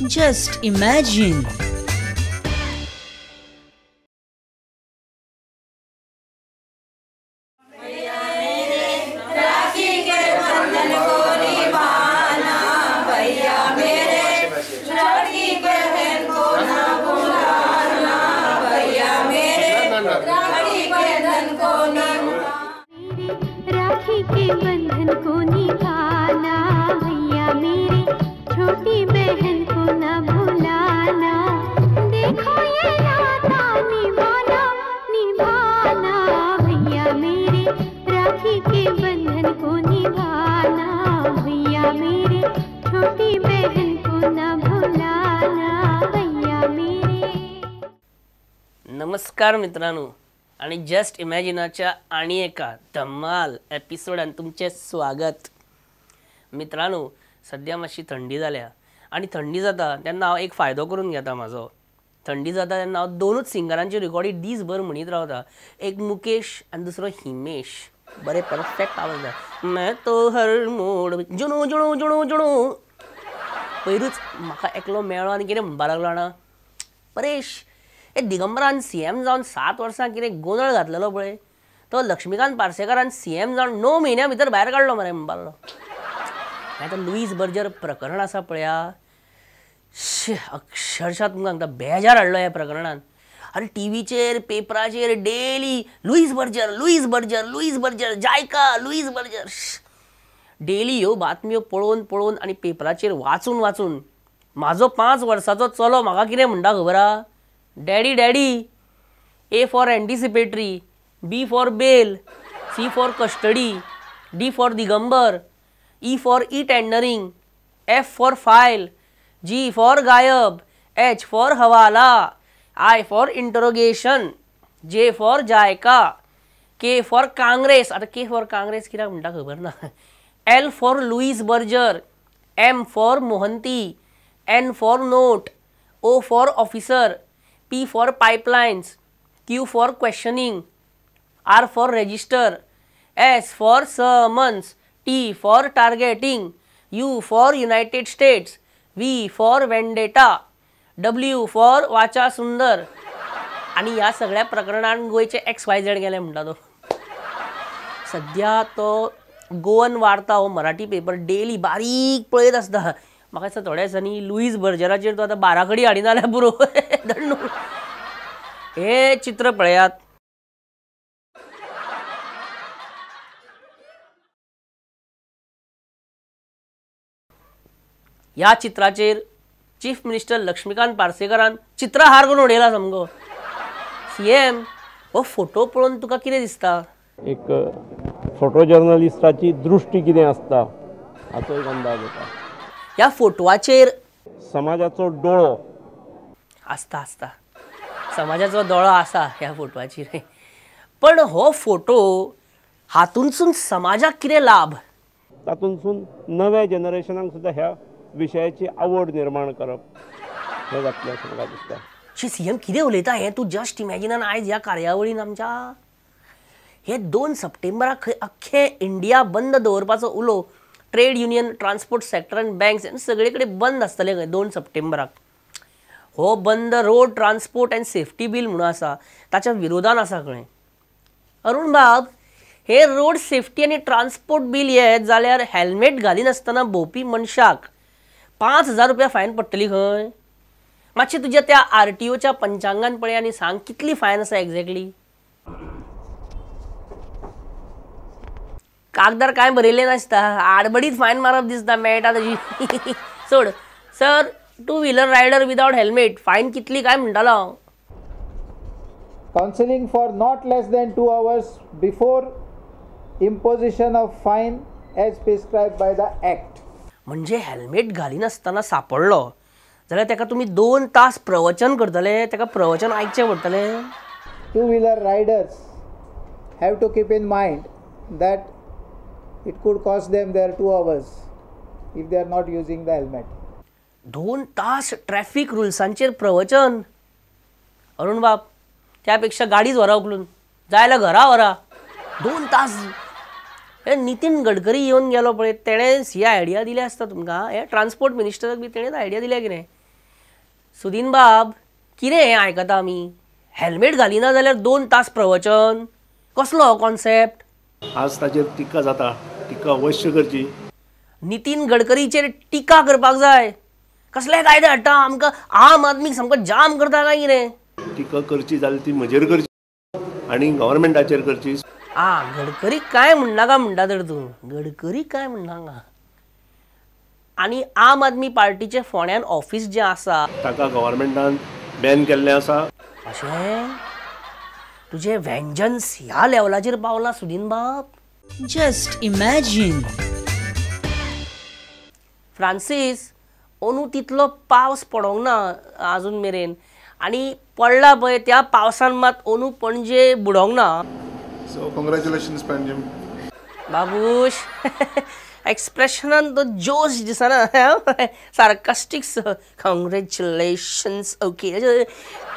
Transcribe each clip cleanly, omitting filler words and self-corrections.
Just imagine. Rakhi K बंधन को निभाना भैया मेरे, छोटी बहन को न भुलाना। देखो ये नाता निभाना निभाना भैया मेरे, राखी के बंधन को निभाना भैया मेरे, छोटी बहन को न भुलाना भैया मेरे। नमस्कार मित्रांनो, आणि जस्ट इमॅजिनाच्या आणि एका धम्माल एपिसोडान तुमचें स्वागत। मित्रांनो, सद्या मातशी थंडी जाल्या आनी थंडी जाता तेन्ना हांव एक फायदो करून घेता म्हाजो। थंडी जाता तेन्ना हांव दोनूच सिंगरांची रिकॉर्डी दीसभर म्हणीत रावता, एक मुकेश आनी दुसरो हिमेश। बरें परफेक्ट आवाज जाय। मैं तो हर मोड जुणू जुणू जुणू जुणू। पयरूच म्हाका एकलो मेळ्ळो आनी कितें म्हणपाक लागलो जाणा, परेश हे दिगंबरान सी एम जावन 7 वर्सां कितें गोंदळ घातलेलो पळय, तो लक्ष्मीकांत पार्सेकारान सी एम जावन 9 म्हयन्या भितर भायर काडलो मरे म्हणपाक लागलो। आतां लुईस बर्जर प्रकरण आसा पळया, अक्षरशा तुमकां सांगता बेजार हाडलो ह्या प्रकरणान। आनी टीव्हीचेर पेपराचेर daily Louis Berger Louis Berger Louis Berger JICA Louis Berger daily ह्यो बातम्यो पळोवन पळोवन आनी पेपराचेर वाचून वाचून म्हाजो 5 वर्साचो चलो म्हाका कितें म्हणटा खबर आहा, daddy daddy A for anticipatory, B for bail, C for custody, D for Digambar, E for e tendering, F for file, G for गायब, H for हवाला, I for interrogation, J for JICA, K for Congress, आतां K for Congress कित्याक म्हणटा खबर ना, L for Louis Berger, M for Mohanty, N for note, O for officer, P for pipelines, Q for questioning, R for register, S for summons, T for targeting, U for United States, V for vendetta, W for वाचा सुंदर। आनी ह्या सगळ्या प्रकरणान गोंयचे x Y Z गेले म्हणटा तो। सद्या तो गोवन वार्ता हो मराठी पेपर डेली बारीक पळयत आसता। म्हाका दिसता थोड्या दिसांनी लुईस बर्जराचेर तो आतां बाराखडी हाडिना जाल्यार पुरो। हे चित्र पळयात, ह्या चित्राचेर चीफ मिनिस्टर लक्ष्मीकांत पार्सेकारान चित्रहार करून उडयला सामको। सी एम हो फोटो पळोवन तुका कितें दिसता? एक फोटो जर्नलिस्टाची दृष्टी कितें आसता हाचो एक अंदाज येता। ह्या फोटवाचेर समाजाचो दोळो आसता आसता, समाजाचो दोळो आसा ह्या फोटवाचेर। पण हो फोटो हातूंतसून समाजाक कितें लाभ, तातूंतसून नव्या जनरेशनाक सुद्दां ह्या विशयाची आवड निर्माण करप हें जातलें अशें म्हाका दिसता। शी सी एम कितें उलयता हें तूं जस्ट इमॅजिनान आयज ह्या कार्यावळीन आमच्या हे 2 सप्टेंबराक खंय अख्खें इंडिया बंद दवरपाचो उलो, trade union, transport sector आनी बँक्स सगळे कडेन बंद आसतलें खंय 2 सप्टेंबराक। हो बंद road transport and safety bill म्हणून आसा ताच्या विरोधान आसा खंय। अरुण बाब, हे रोड सेफ्टी आनी ट्रान्सपोर्ट बील येत जाल्यार हेल्मेट घालिनासतना भोंवपी मनशाक 5000 रुपया फायन पडटली खंय। मातशें तुज्या त्या आर टी ओच्या पंचांगान पळय आनी सांग कितली फायन आसा एक्झॅक्टली। कागदार कांय बरयलें नासता, आडबडीत फायन मारप दिसता मेळटा तशी। सोड sir, 2 wheeler rider without helmet fine कितली काय म्हणटालो हांव। Counselling for not less than 2 hours before imposition of fine as prescribed by the act. म्हणजे हेल्मेट घालिनासतना सापडलो जाल्यार ताका तुमी 2 तास प्रवचन करतले, ताका प्रवचन आयकचें पडटलें। 2 wheeler riders have to keep in mind that it could cost them their 2 hours if they are not using the helmet. 2 तास ट्रॅफिक रुल्सांचेर प्रवचन। अरुण बाब, त्यापेक्षा गाडीच व्हरा उखलून, जायला घरा व्हरा। 2 तास हे नितीन गडकरी येवन गेलो पळय, तेणें ही आयडिया दिली आसता तुमकां, हे ट्रान्सपोर्ट मिनिस्टराक बी तेणें आयडिया दिल्या कितें, सुदीन बाब कितें हें आयकता आमी? हेल्मेट घालिना जाल्यार 2 तास प्रवचन, कसलो हो कॉन्सेप्ट? आज ताचेर टिका जाता, टिका अवश्य करची. नितीन गडकरीचेर टिका करपाक जाय. कसले कायदे हाडटा आमकां, आम आदमीक सामको जाम करता काय कितें? टिका करची जाल्यार ती म्हजेर करची आनी गव्हर्मेंटाचेर करची. आ गडकरी काय म्हणनाका म्हणटा तर तूं, गडकरी काय म्हणनाका. आनी आम आदमी पार्टीचे फोंड्यान ऑफिस जें आसा ताका गव्हर्मेंटान बॅन केल्लें आसा. अशें तुजें व्हेंजन्स ह्या लेवलाचेर पावला सुदीन बाब? Just imagine. Francis, अंदू तितलो पावस पडोंक ना आजून मेरेन, आनी पडला पळय त्या पावसान मात अंदू पणजे बुडोंक ना. So congratulations Panjim. बाबूश एक्सप्रेशनान तो जोश दिसना, सार्कास्टीक कॉंग्रॅच्युलेशन्स. ओके,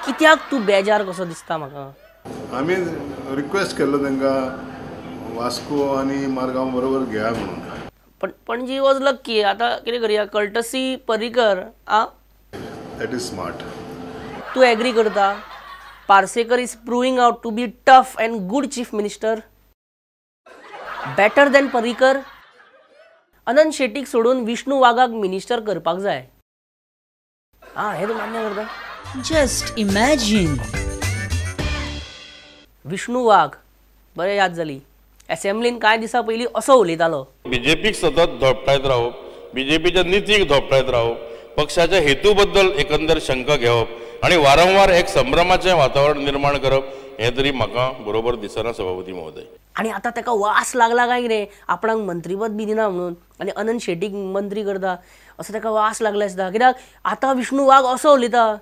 कित्याक तूं बेजार कसो दिसता म्हाका? आमी रिक्वेस्ट केल्लो तांकां वास्को आनी मारगांव बरोबर घेया म्हणून. पण पणजी वॉज लक्की. आतां कितें करया, कल्टसी पर्रीकर. आ that is smart. तूं एग्री करता Parsekar is proving out to be tough and good chief minister, better than Parrikar? Anant शेटीक सोडून विष्णू वाघाक मिनिस्टर करपाक जाय. आ हें तूं मान्य करता? Just imagine. Vishnu Wagh बरें याद जाली, एसेंब्लीन कांय दिसां पयलीं असो उलयतालो, बीजेपीक सतत धोपटायत रावप, बीजेपीच्या नितीक धोपटायत रावप, पक्षाच्या हेतू बद्दल एकंदर शंका घेवप आनी वारंवार एक संभ्रमाचें वातावरण निर्माण करप हें तरी म्हाका बरोबर दिसना सभापती महोदय. आनी आतां ताका वास लागला काय कितें आपणाक मंत्रीपद बी दिना म्हणून, आनी अनंत शेटीक मंत्री करता असो ताका वास लागला दिसता. कित्याक आतां विष्णू वाघ असो उलयता,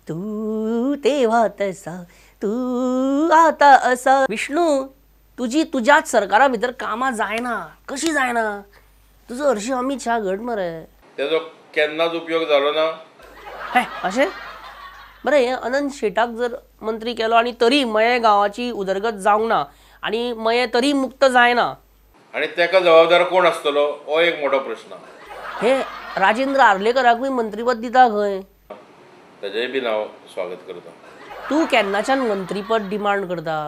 तूं तेव्हा तसा तूं आतां असा. विष्णू, तुजी तुज्याच सरकारा भितर कामां जायना. कशी जायना? तुजो हरशीं अमीत शाह घट मरे, तेजो केन्नाच उपयोग जालो ना. हे अशें बरें, हें अनंत शेटाक जर मंत्री केलो आनी तरी मये गांवाची उदरगत जावंक ना आनी मये तरी मुक्त जायना, आनी ताका जबाबदार कोण आसतलो हो एक मोठो प्रश्न. हे राजेंद्र आर्लेकराकूय मंत्रीपद दिता खंय, ताजेय बीन हांव स्वागत करता. तूं केन्नाच्यान मंत्रीपद डिमांड करता?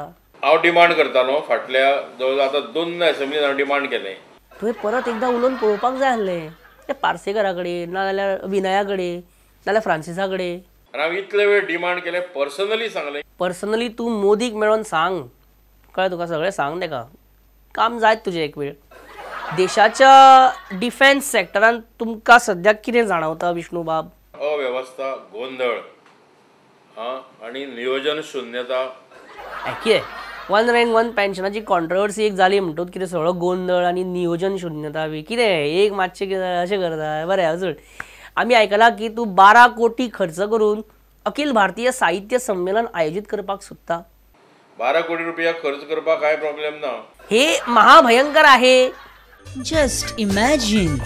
हांव डिमांड करतालो फाटल्या जवळ आतां 2 एसेंब्लीन हांव डिमांड केलें. तुवें परत एकदां उलोवन पळोवपाक जाय आसलें ते पार्सेकरा कडेन, नाजाल्यार विनया कडेन, नाजाल्यार फ्रांसिसा कडेन. आनी हांव इतले वेळ डिमांड केलें, पर्सनली सांगलें. पर्सनली तूं मोदीक मेळोन सांग, कळ्ळें तुका? सगळें सांग ताका, काम जायत तुजें एक वेळ. देशाच्या डिफेन्स सेक्टरान तुमकां सद्याक कितें जाणवता विष्णू बाब? अवेवस्था, गोंदळ आनी नियोजन शून्यता. कितें वन रँक वन पेन्शनाची कॉन्ट्रवर्सी एक जाली म्हणटकूच कितें सगळो गोंदळ आनी नियोजन शून्यता बी कितें एक मातशें कितें अशें करता. बरें अजून आमी आयकलां की तूं 12 कोटी खर्च करून अखिल भारतीय साहित्य संमेलन आयोजीत करपाक सोदता. 12 कोटी रुपया खर्च करपाक कांय प्रॉब्लेम ना. हे महाभयंकर आहे. Just imagine.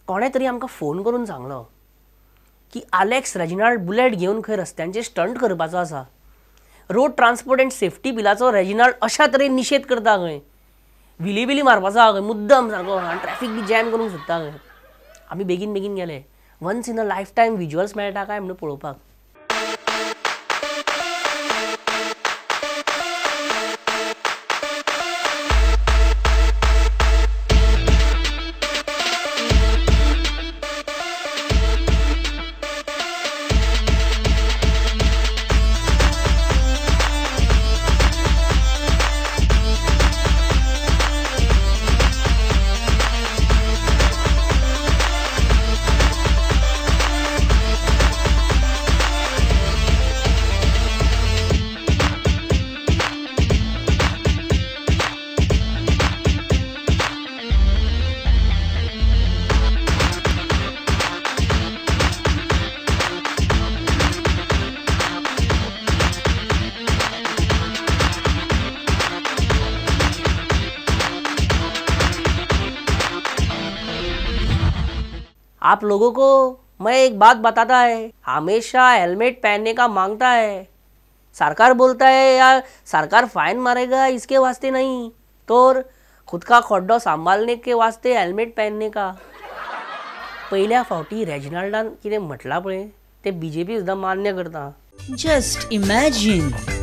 कोणें तरी आमकां फोन करून सांगलो की आलेक्स रेजिनाल्ड बुलेट घेवन खंय रस्त्यांचेर स्टंट करपाचो आसा. रोड ट्रान्सपोर्ट अँड सेफ्टी बिलाचो रेजिनाल्ड अशा तरेन निशेध करता खंय, विली बिली मारपाचो आहा खंय मुद्दम सारको, आनी ट्रॅफिक बी जॅम करूंक सोदता खंय. आमी बेगीन बेगीन गेले, once in a life time visuals मेळटा काय म्हणून पळोवपाक. आप लोगों को मैं एक बात बताता है, हमेशा हेलमेट पहनने का मांगता है, सरकार बोलता है या सरकार फाइन मारेगा इसके वास्ते नहीं, तो खुद का खड्डा संभालने के वास्ते हेलमेट पहनने का। पयल्या फावटी रेजिनाल्डान कितें म्हटलां पळय तें बीजेपी सुद्दां मान्य करता. Just imagine.